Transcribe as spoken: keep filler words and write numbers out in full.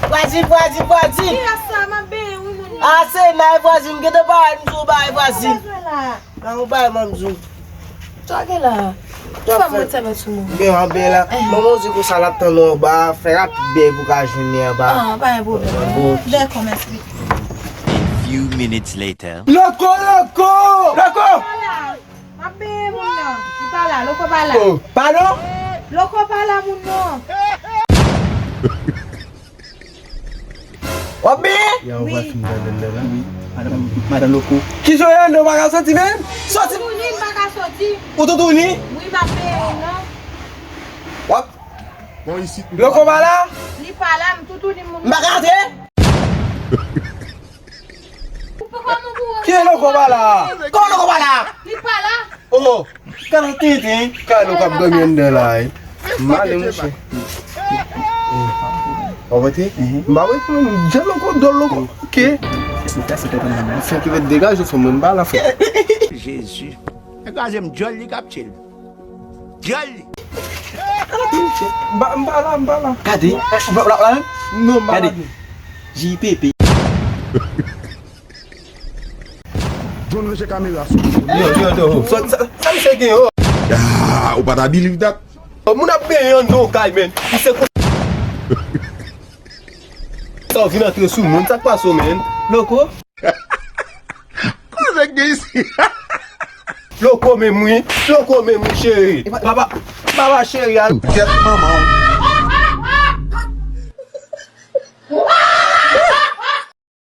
Vwazin, vwazin, vwazin. Ki rès sa, m ap benyen wi moun nan. A, se may vwazin, m gentan parèt, m di w bay vwazin. Sa bezwen la? Nan ou bay manzou. Sa gen la? Fè m ret sèvant sou mwen. Gen anba la. Manman di konsa l ap tann ou anba, fè rapid byen pou ka jwenn li anba. Ah, pa gen pwoblèm. Bon. Dakò, mèsi. A few minutes later. Loko, loko! Loko! M ap benyen moun nan. Li pa la, loko pa la. Oh, padon? Loko pa la, moun nan. W ap benyen? Ya, ou pral fin tande m la. Wi, madan, madan Loko. Kijan w ye, non, w pa ka soti menm? Soti! Toutouni, m pa ka soti. Ou toutouni? Wi, m ap benyen moun nan. W ap Bon, isit, Loko pa la? Li pa la, m toutouni moun. M pa ka antre? Ou pa kòman pou Ki Loko pa la? Kòman Loko pa la? Li pa la. Oh, kal tenten. Kal Loko ap dòmi anndan la, wi. M ale, monchè. Ou vote? M pa wè pou jan Loko dòl Loko. Ok. Ou fè se tèt an. Fè ki vè degaje sou mwen, m pa la, frè. Jezi. Nèg la se m djòl li k ap tchil. Djòl li. M pa, m pa la, m pa la. Gade. Ou pa la, la menm? Non, m pa la. Gade. J P P. John ranje kamera sou. Yo, yo, yo. Sa, sa, sa misye gen, yo? Ah, ou pa ta believe that? Oh, moun ap benyen anndan yon kay, men. Li se ko-, sa w vin antre sou moun, sa k pase w, men? Loko? Koze k gen isi? Loko menm wi, Loko menm wi, cheri. Papa, papa cheri a. Kèt manman w.